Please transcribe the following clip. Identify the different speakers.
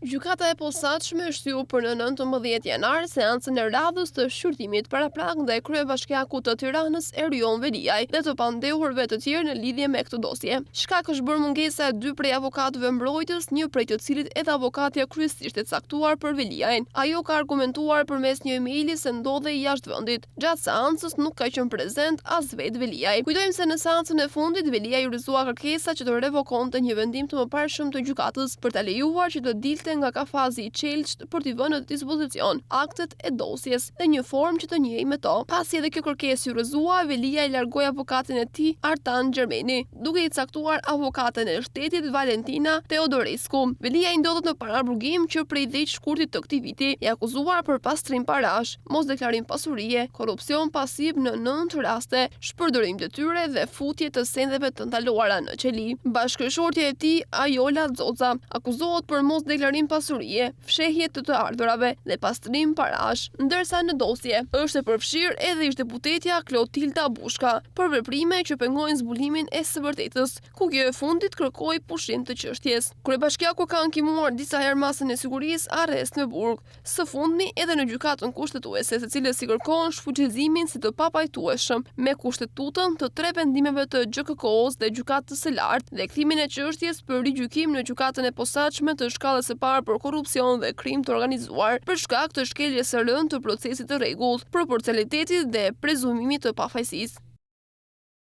Speaker 1: Gjykata e Posaçme shtyu për në 19 janar seancën e radhës të shqyrtimit paraprak ndaj kryebashkiakut të Tiranës Erion Veliaj dhe të pandehurve të tjerë në lidhje me këtë dosje. Shkak është bërë mungesa e dy prej avokatëve mbrojtës, një prej të cilit edhe avokatja kryesisht e caktuar për Veliajn. Ajo ka argumentuar përmes një emaili se ndodhej jashtë vendit. Gjatë seancës nuk ka qenë prezent as vetë Veliaj. Kujtojmë se në seancën e fundit, Veliaj iu rrëzua kërkesa që të revokonte një vendim të mëparshëm të gjykatës për ta lejuar që të dilte nga kafazi i qelqtë për t'i vënë në dispozicion aktet e dosjes dhe një formë që të njihej me to. Pasi edhe kjo kërkesë iu rrëzua, Veliaj largoi avokatin e tij, Artan Gjermeni, duke i caktuar avokaten e shtetit Valentina Teodorescu. Veliaj ndodhet në paraburgim që prej 10 shkurtit të këtij viti, i akuzuar për pastrim parash. mosdeklarim pasurie, korrupsion pasiv në 9 raste, shpërdorim detyre dhe futje të sendeve të ndaluara në qeli. Bashkëshortja e tij, Ajola Xoxa, akuzohet për mosdeklarim pasurie, fshehje të të ardhurave dhe pastrim parash. Ndërsa në dosje është e përfshirë edhe ish-deputetja Klotilda Bushka për veprime që pengojnë zbulimin e së vërtetës, ku kjo e fundit kërkoi pushim të çështjes. Kryebashkiaku ka ankimuar disa herë masën e sigurisë arrest me burg. Së fundmi edhe në Gjykatën Kushtetuese, së cilës i kërkon shfuqizimin si të papajtueshëm me Kushtetutën të tre vendimeve të GJKKO-së dhe Gjykatës së Lartë dhe kthimin e çështjes për rigjykim në Gjykatën e Posaçme të Shkallës së Parë për Korrupsion dhe Krim të Organizuar, për shkak të shkeljes së rëndë të procesit të rregullt, proporcionalitetit dhe prezumimit të pafajësisë.